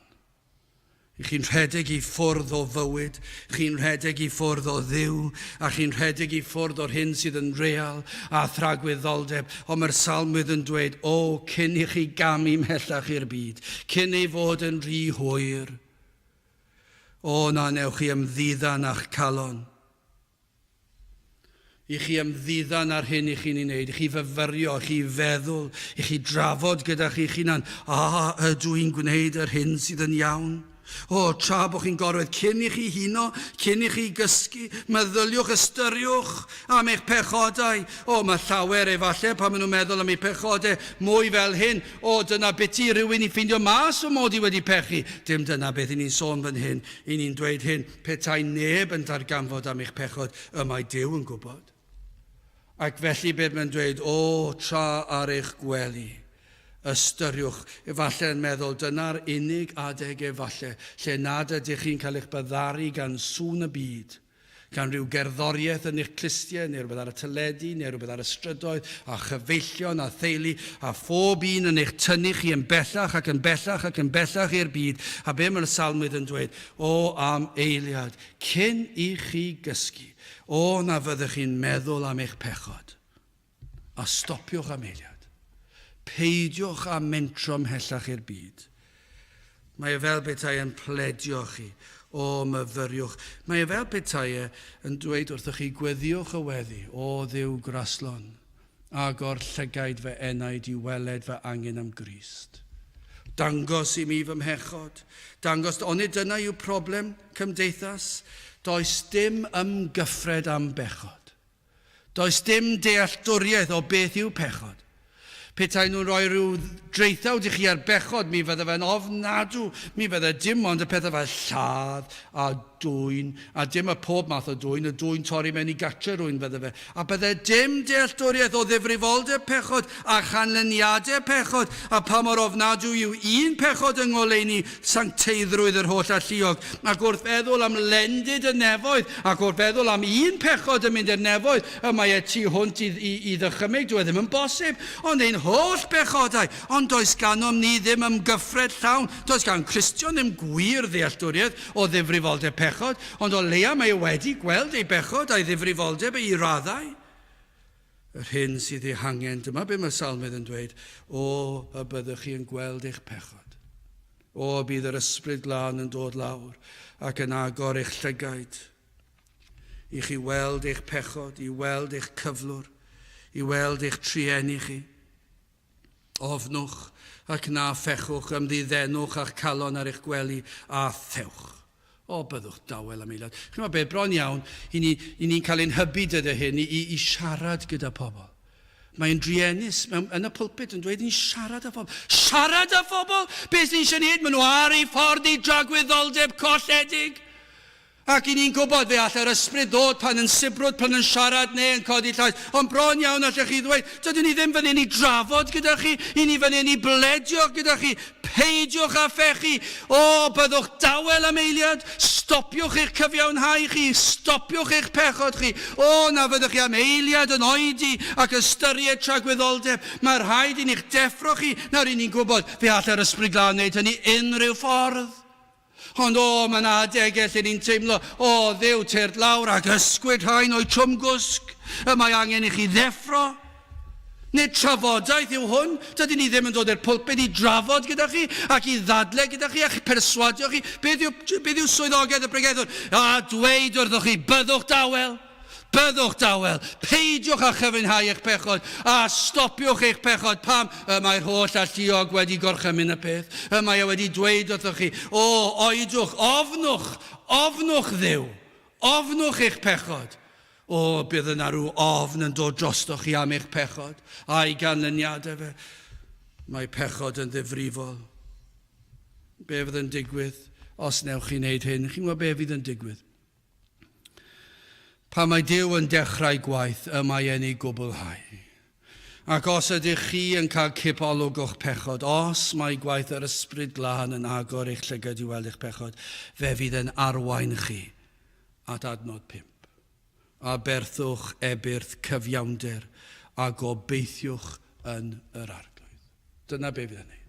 Chi'n rhedeg i ffwrdd o fywyd, chi'n rhedeg i ffwrdd o Dduw, a chi'n rhedeg i ffwrdd o'r hyn sydd yn real a thragwyddoldeb. Ond mae'r salmydd yn dweud, o, cyn i chi gamu mhellach i'r byd, cyn ei fod yn rhy hwyr, o, na newch chi ymddiddan â'ch calon. I chi ymddiddan ar hyn i chi'n ei wneud, i chi fyfyrio, i chi feddwl, i chi drafod gyda chi'ch hunan, a ydw i'n gwneud yr hyn sydd yn iawn? O, tra bod chi'n gorwedd, cyn i chi huno, cyn i chi gysgu, meddyliwch, ystyriwch am eich pechodau. O, mae llawer efallai pan maen nhw'n meddwl am eu pechodau mwy fel hyn, o, dyna biti rhywun i ffeindio mas fy mod i wedi pechu. Dim dyna beth i ni'n sôn fan hyn, i ni'n dweud hyn, Petai neb yn darganfod am eich pechod, y mae Duw yn gwybod. Ac felly beth mae'n dweud, o, tra ar eich gwely, ystyriwch, efallai yn meddwl, dyna'r unig adeg efallai lle nad ydych chi'n cael eich byddaru gan sŵn y byd, gan ryw gerddoriaeth yn eich clustiau, neu rhywbeth ar y teledu, neu rhywbeth ar y strydoedd, a chyfeillion a theulu, a phob un yn eich tynnu chi yn bellach ac yn bellach ac yn bellach i'r byd. A be mae'r salmydd yn dweud? O, am eiliad, cyn i chi gysgu, o, na fyddech chi'n meddwl am eich pechod. A stopiwch am eiliad. Peidiwch â mentro ymhellach i'r byd. Mae e fel petai e'n pledio chi. O, myfyriwch. Mae e fel petai e yn dweud wrthych chi, gweddïwch y weddi, o Dduw graslon. Agor llygaid fy enaid i weled fy angen am Grist. Dangos i mi fy mhechod. Dangos, onid dyna yw problem cymdeithas? Does dim ymgyffred am bechod. Does dim dealltwriaeth o beth yw pechod. Petai nhw'n rhoi rhyw draethawd i chi ar bechod, mi fydde fe'n ofnadw. Mi fydde dim ond y pethau fel lladd a dwyn, a dim y pob math o dwyn, y dwyn torri mewn i gatre rwy'n fydde fe. A bydde dim dealltwriaeth o ddifrifoldeb pechod a chanlyniadau pechod, a pha mor ofnadw yw un pechod yng ngoleuni sancteiddrwydd yr holl alluog. Ac wrth feddwl am lendid y nefoedd, ac wrth feddwl am un pechod yn mynd i'r nefoedd, y mae e tu hwnt i, i, i ddychymyg, dyw e ddim yn bosib, ond ein holl bechodau, ond does ganom ni ddim ymgyffred llawn, does gan Cristion ddim gwir ddealltwriaeth o ddifrifoldeb pechod, ond o leia mae e wedi gweld ei bechod a'i ddifrifoldeb ei raddau. Yr hyn sydd ei hangen, dyma be mae'r salmydd yn dweud, o, y byddwch chi yn gweld eich pechod. O, bydd yr ysbryd glân yn dod lawr ac yn agor eich llygaid i chi weld eich pechod, i weld eich cyflwr, i weld eich trueni chi. Ofnwch, ac na phechwch, ymddiddenwch â'ch calon ar eich gwely, a thewch. O, byddwch dawel am eiliad. Chi'n gwybod beth, bron iawn, i ni, i ni'n cael ein hybu dyddiau hyn i, i, i siarad gyda pobl. Mae'n druenus mewn, yn y pulpit yn dweud ni'n siarad â phobl. Siarad â phobl? Beth sy'n eisiau wneud? Maen nhw ar eu ffordd i dragwyddoldeb colledig. Ac i ni'n gwybod, fe all yr ysbryd ddod pan yn sibrwd, pan yn siarad neu yn codi llais. Ond bron iawn allech chi ddweud, dydyn ni ddim fan hyn i drafod gyda chi, i ni fan hyn i bledio gyda chi. Peidiwch â phechu. O, byddwch dawel am eiliad. Stopiwch eich cyfiawnhau chi. Stopiwch eich pechod chi. O, na fyddwch chi am eiliad yn oedi ac ystyried tragwyddoldeb. Mae rhaid i ni'ch deffro chi. Nawr, i ni'n gwybod, fe all yr Ysbryd Glân wneud hynny unrhyw ffordd. Ond o, mae yna adegau lle ni'n teimlo, o, Dduw, tyrd lawr ac ysgwyd rhain o'u trwmgwsg. Y mae angen i chi ddeffro. Nid trafodaeth yw hwn. Dydyn ni ddim yn dod i'r pulpud i drafod gyda chi ac i ddadle gyda chi a'ch perswadio chi. Beth yw, beth yw swyddogaeth y pregethwr? A dweud wrthoch chi, byddwch dawel. Byddwch dawel, peidiwch â chyfiawnhau eich pechod, a stopiwch eich pechod. Pam? Y mae'r holl alluog wedi gorchymyn y peth. Y mae e wedi dweud wrthoch chi, O, oedwch, ofnwch, ofnwch Dduw, ofnwch eich pechod. O, bydd yna rhyw ofn yn dod drostoch chi am eich pechod, a'i ganlyniadau fe. Mae pechod yn ddifrifol. Be fydd yn digwydd os newch chi wneud hyn? Chi'n gwybod be fydd yn digwydd? Pan mae Duw yn dechrau gwaith, y mae e'n ei gwblhau. Ac os ydych chi yn cael cip olwg o'ch pechod, os mae gwaith yr Ysbryd Glân yn agor eich llygad i weld eich pechod, fe fydd e'n arwain chi at adnod 5. Aberthwch ebyrth cyfiawnder a gobeithiwch yn yr Arglwydd. Dyna be fydd yn ei.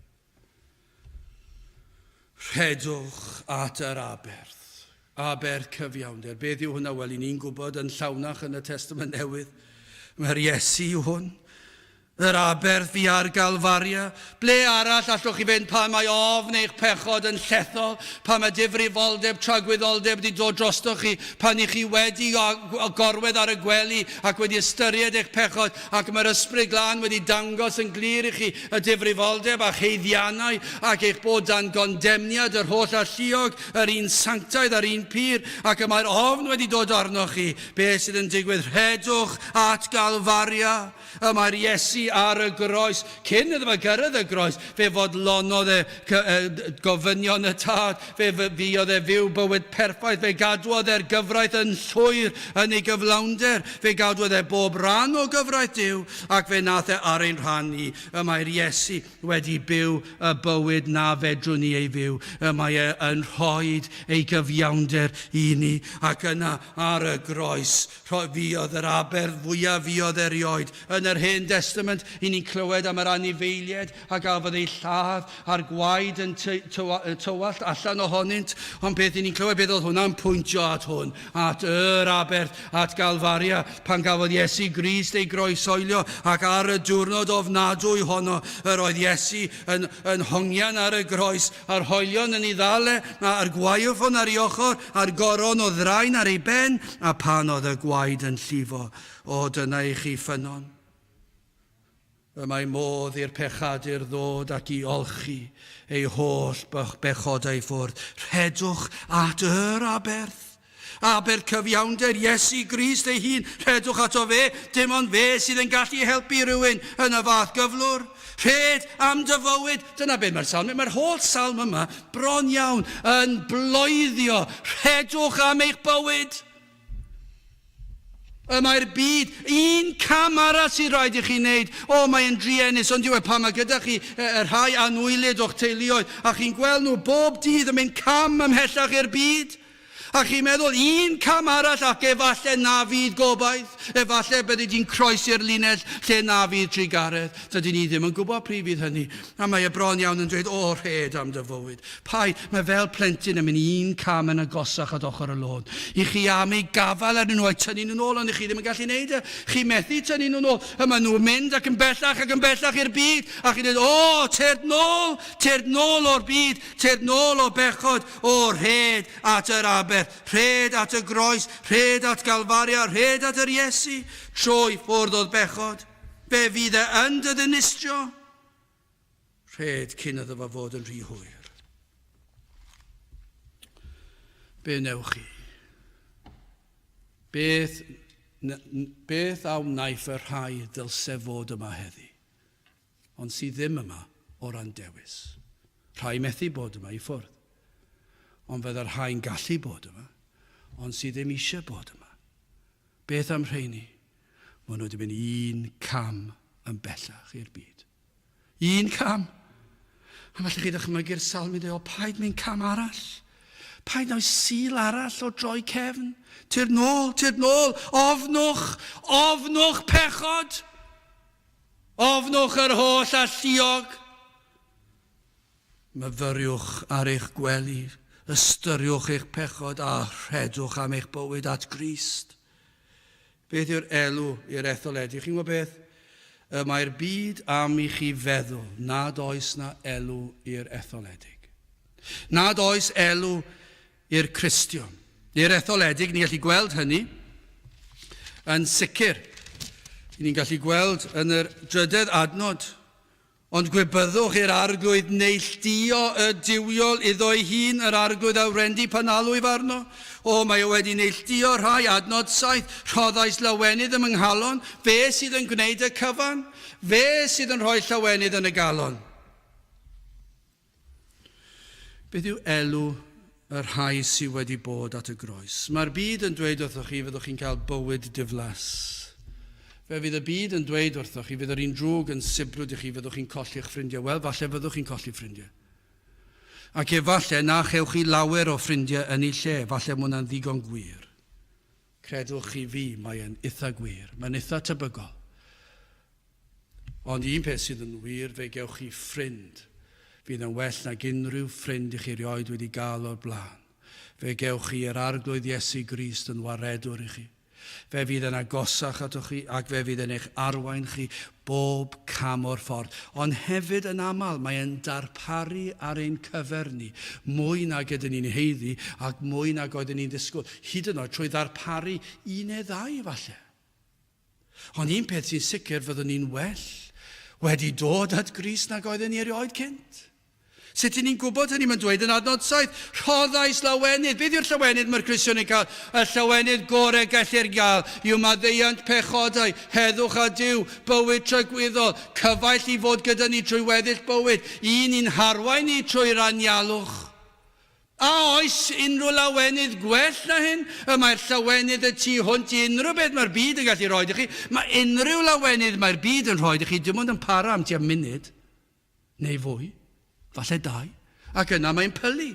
Rhedwch at yr aberth. Aberth cyfiawnder. Beth yw hwnna? Wel, i ni'n gwybod yn llawnach yn y Testament Newydd. Mae'r Iesu yw hwn. Yr aberth fu ar Galfaria. Ble arall allwch chi fynd pan mae ofn eich pechod yn llethol, pan mae difrifoldeb tragwyddoldeb wedi dod drostoch chi, pan i chi wedi gorwedd ar y gwely ac wedi ystyried eich pechod ac mae'r Ysbryd Glân wedi dangos yn glir i chi y difrifoldeb a'ch haeddiannau ac eich bod dan gondemniad yr holl alluog, yr un sanctaidd a'r un pur, ac y mae'r ofn wedi dod arnoch chi. Beth sydd yn digwydd? Rhedwch at Galfaria. Y mae'r Iesu ar y groes. Cyn iddo fe gyrraedd y groes, fe fodlonodd e gofynion y Tad, fe fuodd e fyw bywyd perffaith, fe gadwodd e'r gyfraith yn llwyr yn ei gyflawnder, fe gadwodd e bob rhan o gyfraith Duw, ac fe nath e ar ein rhan ni. Y mae'r Iesu wedi byw y bywyd na fedrwn ni ei fyw. Y mae e yn rhoid ei gyfiawnder i ni, ac yna ar y groes, Rhoi fuodd yr aberth fwyaf fuodd erioed. Yn yr Hen Destament, i ni'n clywed am yr anifeiliaid a gafodd eu lladd a'r gwaed yn tywallt allan ohonynt. Ond beth i ni'n clywed, beth oedd hwnna'n pwyntio at hwn? At yr aberth, at Galfaria, pan gafodd Iesu Grist ei groeshoelio, ac ar y diwrnod ofnadwy honno, yr oedd Iesu yn, yn hongian ar y groes, a'r hoelion yn ei ddal e, a'r gwaywffon ar ei ochr, a'r goron o ddraen ar ei ben, a phan oedd y gwaed yn llifo, o, dyna i chi ffynnon. Y mae modd i'r pechadur ddod ac i olchi ei holl bechodau i ffwrdd. Rhedwch at yr aberth. Aberth cyfiawnder Iesu Grist ei hun. Rhedwch ato fe, dim ond fe sydd yn gallu helpu rhywun yn y fath gyflwr. Rhed am dy fywyd. Dyna beth mae'r salm, mae'r holl salm yma bron iawn yn bloeddio. Rhedwch am eich bywyd. Y mae'r byd, un cam arall sydd rhaid i chi wneud. O, mae'n druenus, ond yw e pan mae gyda chi y rhai anwylyd o'ch teuluoedd, a chi'n gweld nhw bob dydd yn mynd cam ymhellach i'r byd. A chi'n meddwl, un cam arall ac efallai na fydd gobaith, efallai byddi di'n croesi'r linell lle na fydd trugaredd. Dydyn ni ddim yn gwybod pryd fydd hynny. A mae e bron iawn yn dweud, o, rhed am dy fywyd. Paid, mae fel plentyn yn mynd un cam yn agosach at ochr y lôn. I chi am eu gafael arnyn nhw a'u tynnu nhw'n ôl, ond i chi ddim yn gallu neud e. Chi methu tynnu nhw'n ôl. A maen nhw'n mynd ac yn bellach ac yn bellach i'r byd. A chi'n dweud, o, tyrd nôl, tyrd nôl o'r byd, tyrd nôl o bechod. O, rhed at yr aberth, rhed at y groes, rhed at Galfaria, rhed at yr Iesu, troi ffwrdd o'dd bechod. Fe fydd e yn dy ddinistrio. Rhed cyn iddo fo fod yn rhy hwyr. Be wnewch chi? Beth, beth a wnaiff y rhai ddylse fod yma heddi? ond sydd ddim yma o ran dewis. Rhai methu bod yma i ffwrdd. Ond fydda rhai'n gallu bod yma, ond sydd ddim eisiau bod yma. Beth am rheini? Maen nhw wedi mynd un cam yn bellach i'r byd. Un cam! A falle chi ddychmygu'r salm i dweud, o paid mynd cam arall. Paid oes sil arall o droi cefn. Tyrd nôl, tyrd nôl, ofnwch, ofnwch pechod. Ofnwch yr holl alluog. Myfyriwch ar eich gwely, ystyriwch eich pechod a rhedwch am eich bywyd at Grist. Beth yw'r elw i'r etholedig? Chi'n gwybod beth? Y mae'r byd am i chi feddwl nad oes na elw i'r etholedig. Nad oes elw i'r Cristion. I'r etholedig, ni'n gallu gweld hynny yn sicr. Ni'n gallu gweld yn yr drydedd adnod, Ond gwybyddwch i'r Arglwydd neilltuo y duwiol iddo ei hun, yr Arglwydd a wrendy pan alwyf arno. O, mae o wedi neilltuo rhai, adnod 7, rhoddais lawenydd ym nghalon, fe sydd yn gwneud y cyfan, fe sydd yn rhoi llawenydd yn y galon. Beth yw elw y rhai sydd wedi bod at y groes? Mae'r byd yn dweud wrthoch chi fyddwch chi'n cael bywyd diflas. Fe fydd y byd yn dweud wrthoch chi fydd yr un drwg yn sibrwd i chi fyddwch chi'n colli'ch ffrindiau. Wel, falle fyddwch chi'n colli ffrindiau. Ac efallai na chewch chi lawer o ffrindiau yn ei lle, falle mae hwnna'n ddigon gwir. Credwch chi fi, mae'n itha gwir, mae'n itha tebygol. Ond un peth sydd yn wir, fe gewch chi ffrind. Fydd yn well nag unrhyw ffrind i chi rioed wedi gael o'r blaen. Fe gewch chi yr Arglwydd Iesu Grist yn waredwr i chi. Fe fydd yn agosach atoch chi ac fe fydd yn eich arwain chi bob cam o'r ffordd. Ond hefyd yn aml mae e'n darparu ar ein cyfer ni mwy nag ydyn ni'n haeddu ac mwy nag oedden ni'n ddisgwyl, hyd yn oed trwy ddarparu un neu ddau efallai. Ond un peth sy'n sicr, fyddwn ni'n well wedi dod at Grist nag oedden ni erioed cynt. Sut y'n ni'n gwybod hynny? Mae'n dweud yn adnod 7, rhoddais lawenydd. Beth yw'r llawenydd mae'r Cristion yn cael? Y llawenydd gorau gellir gael yw maddeuant pechodau, heddwch â Duw, bywyd tragwyddol, cyfaill i fod gyda ni trwy weddill bywyd, un i'n harwain ni trwy'r anialwch. A oes unrhyw lawenydd gwell na hyn? Y mae'r llawenydd y tu hwnt i unrhyw beth mae'r byd yn gallu rhoi i chi. Mae unrhyw lawenydd mae'r byd yn rhoi i chi dim ond yn para am tua munud neu fwy, falle dau, ac yna mae'n pylu.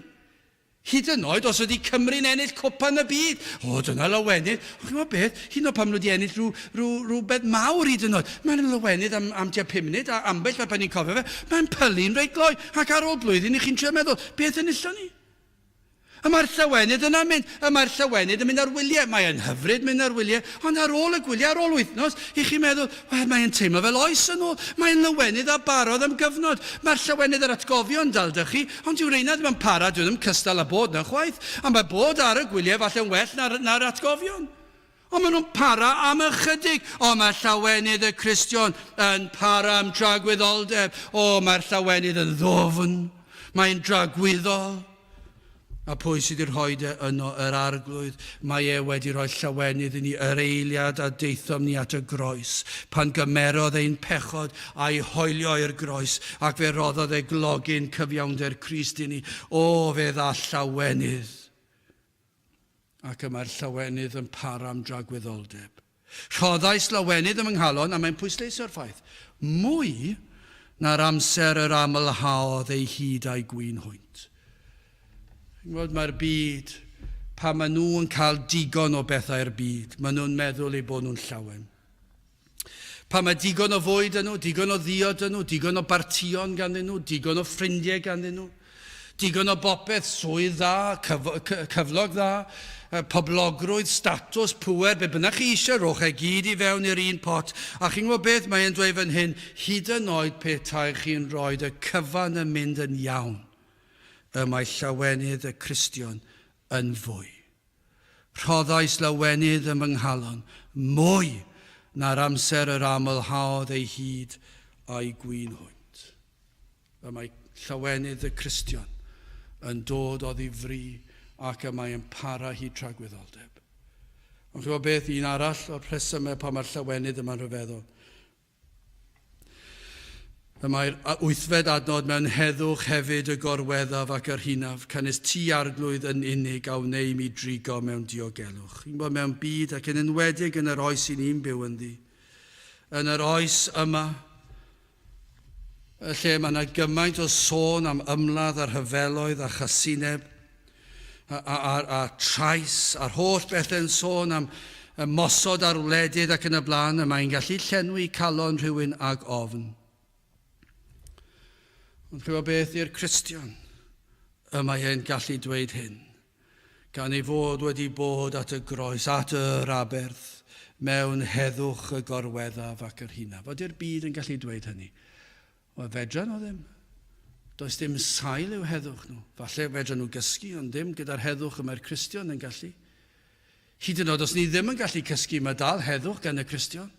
Hyd yn oed os ydy Cymru'n ennill cwpan y byd. O, dyna lawenydd. Ond chi'n gwybod beth? Hyd yn oed pan maen nhw wedi ennill rhyw, rhyw, rhywbeth mawr hyd yn oed. Mae'n lawenydd am, am tua pum munud, a ambell waith pan ni'n cofio fe, mae'n pylu'n reit gloi. Ac ar ôl blwyddyn, i chi'n trio meddwl, beth enillon ni? Y mae'r llawenydd yna'n mynd, y mae'r llawenydd yn mynd ar wyliau. Mae e'n hyfryd mynd ar wyliau, ond ar ôl y gwyliau, ar ôl wythnos, i chi'n meddwl, wel, mae'n teimlo fel oes yn ôl. Mae'n lawenydd a barodd am gyfnod. Mae'r llawenydd yr atgofion dal 'da chi, ond dyw reina ddim yn para, dyw ddim cystal â bod 'na chwaith. A mae bod ar y gwyliau falle'n well na'r, na'r atgofion. Ond maen nhw'n para am ychydig. O, mae llawenydd y Cristion yn para am dragwyddoldeb. O, mae'r llawenydd yn ddwfn. Mae'n dragwyddol. A pwy sydd wedi rhoi e yno? Yr Arglwydd. Mae e wedi rhoi llawenydd i ni yr eiliad a daethom ni at y groes, pan gymerodd ein pechod a'i hoelio i'r groes, ac fe roddodd e glogyn cyfiawnder Crist i ni. O, fe dda llawenydd! Ac y mae'r llawenydd yn para am dragwyddoldeb. Rhoddais lawenydd yn fy nghalon, a mae'n pwysleisio'r ffaith, mwy na'r amser yr amlhaodd ei hud a'i gwin hwynt. Chi'n gwybod, mae'r byd, pan maen nhw yn cael digon o bethau'r byd, maen nhw'n meddwl eu bod nhw'n llawen. Pan mae digon o fwyd yn nhw, digon o ddiod yn nhw, digon o bartïon ganddyn nhw, digon o ffrindiau ganddyn nhw, digon o bopeth, swydd dda, cyf cyflog dda, poblogrwydd, statws, pŵer, be bynnag chi eisiau, rhowch e gyd i fewn i'r un pot. A chi'n gwybod beth mae e'n dweud fan hyn, hyd yn oed pe tae chi'n rhoi y cyfan yn mynd yn iawn, y mae llawenydd y Cristion yn fwy. Rhoddais lawenydd yn fy nghalon, mwy na'r amser yr amlhaodd ei hud a'i gwin hwynt. Y mae llawenydd y Cristion yn dod oddi fri ac y mae yn para hyd tragwyddoldeb. Ond chi'n gwybod beth, un arall o'r rhesymau pan mae'r llawenydd yma'n rhyfeddol, Y mae'r wythfed adnod mewn heddwch hefyd y gorweddaf ac yr hunaf, canys ti, Arglwydd, yn unig a wnei mi drigo mewn diogelwch. Chi'n gwybod, mewn byd ac yn enwedig yn yr oes i ni'n byw ynddi, yn yr oes yma, y lle mae yna gymaint o sôn am ymladd a rhyfeloedd a chasineb, a, a, a, a trais a'r holl bethau'n sôn am ymosod ar wledydd ac yn y blaen, y mae'n gallu llenwi calon rhywun ag ofn. Ond chi'n beth i'r Cristion, y mae e'n gallu dweud hyn, gan ei fod wedi bod at y groes, at yr aberth, mewn heddwch y gorweddaf ac yr hunaf. Ydy'r byd yn gallu dweud hynny? Wel, fedran nhw ddim. Does dim sail i'w heddwch nhw. Falle fedran nhw gysgu, ond ddim gyda'r heddwch y mae'r Cristion yn gallu. Hyd yn oed os ni ddim yn gallu cysgu, mae dal heddwch gan y Cristion.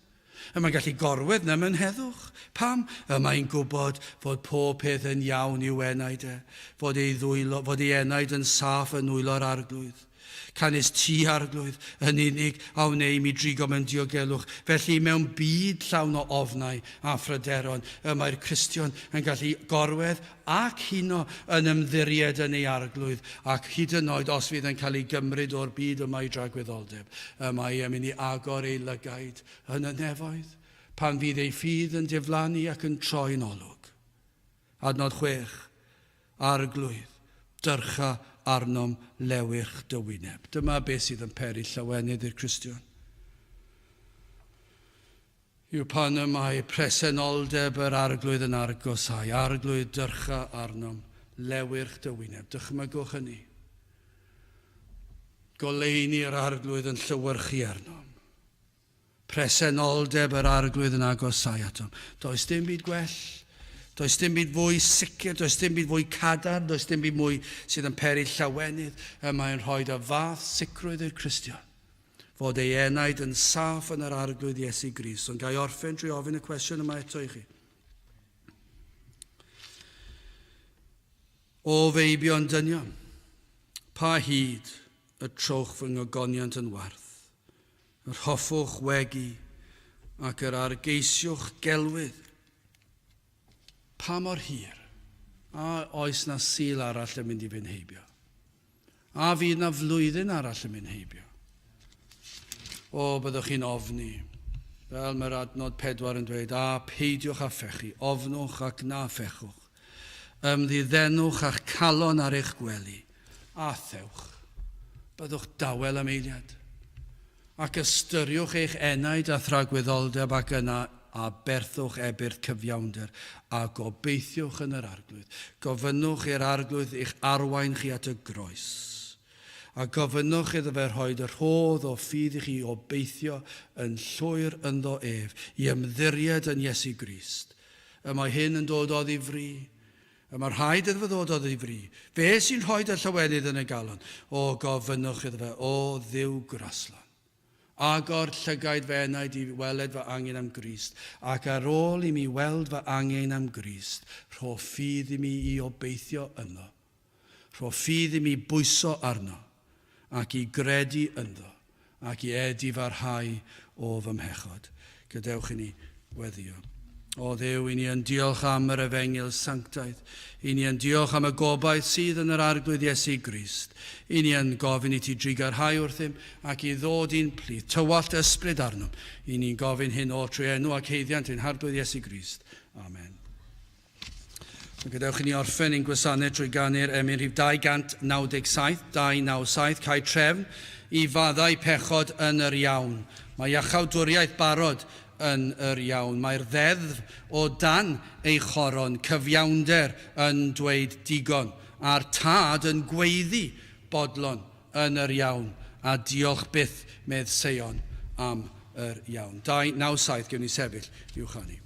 Y mae'n gallu gorwedd na mewn heddwch. Pam? Y mae'n gwybod fod pob peth yn iawn i'w enaid e, fod ei, ddwylo, fod ei enaid yn saff yn nwylo'r Arglwydd. Canys ti, Arglwydd, yn unig a wnei mi drigo mewn diogelwch. Felly, mewn byd llawn o ofnau a phryderon, y mae'r Cristion yn gallu gorwedd ac huno yn ymddiried yn ei Arglwydd, ac hyd yn oed os fydd yn cael ei gymryd o'r byd yma i dragwyddoldeb, y mae e'n mynd i agor ei lygaid yn y nefoedd, pan fydd ei ffydd yn diflannu ac yn troi'n olwg. Adnod 6, Arglwydd, dyrcha arnom lewyrch dy wyneb. Dyma beth sydd yn peri llawenydd i'r Cristion. Yw pan y mae presenoldeb yr Arglwydd yn argosau, Arglwydd dyrcha arnom, lewyrch dy wyneb. Dychmygwch hynny. Goleuni yr Arglwydd yn llewyrchu arnom. Presenoldeb yr Arglwydd yn agosau atom. Does dim byd gwell, does dim byd fwy sicr, does dim byd fwy cadarn, does dim byd mwy sydd yn peri llawenydd. Y mae'n rhoi y fath sicrwydd i'r Cristion fod ei enaid yn saff yn yr Arglwydd Iesu Grist. Ond ga i orffen trwy ofyn y cwestiwn yma eto i chi. O feibion dynion, pa hyd y trowch fy ngogoniant yn warth? Yr hoffwch wegi ac yr argeisiwch gelwydd. Pa mor hir? A oes na Sul arall yn mynd i fynd heibio? A fydd na flwyddyn arall yn mynd heibio? O, byddwch chi'n ofni. Fel mae'r adnod 4 yn dweud, a peidiwch â phechu, ofnwch ac na phechwch. Ymddiddenwch a'ch calon ar eich gwely, a thewch. Byddwch dawel am eiliad. Ac ystyriwch eich enaid a thragwyddoldeb ac yna aberthwch ebyrth cyfiawnder, a gobeithiwch yn yr Arglwydd. Gofynnwch i'r Arglwydd eich arwain chi at y groes. A gofynnwch iddo fe rhoid y rhodd o ffydd i chi obeithio yn llwyr ynddo ef, i ymddiried yn Iesu Grist. Y mae hyn yn dod oddi fri. Y mae rhaid iddo fe ddod o ddifri. Fe sy'n rhoi y llawenydd yn y galon. O, gofynnwch iddo fe, o Dduw graslon. Agor llygaid fy enaid i weled fy angen am Grist, ac ar ôl i mi weld fy angen am Grist, rho ffydd i mi i obeithio ynddo. Rho ffydd i mi bwyso arno, ac i gredu ynddo, ac i edifarhau o fy mhechod. Gadewch i ni weddïo. O Dduw, i ni yn diolch am yr efengyl sanctaidd. I ni yn diolch am y gobaith sydd yn yr Arglwydd Iesu Grist. I ni yn gofyn i ti drugarhau wrthym ac i ddod i'n plith. Tywallt ysbryd arnom. I ni'n gofyn hyn oll trwy enw ac haeddiant ein Harglwydd Iesu Grist. Amen. A gadewch i ni orffen ein gwasanaeth trwy ganu'r emyn rhif 297, 297, Cae Trefn, i faddau pechod yn yr iawn. Mae iachawdwriaeth barod yn yr iawn. Mae'r ddeddf o dan ei choron, cyfiawnder yn dweud digon, a'r tad yn gweiddi bodlon yn yr iawn, a diolch byth medd Seion am yr iawn. 297, gewn ni sefyll i'w chanu.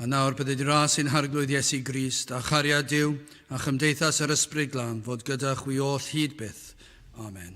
A nawr bydded i ras ein Harglwydd Iesu Grist, a chariad Duw, a chymdeithas yr Ysbryd Glân, fod gyda chwi oll hyd byth. Amen.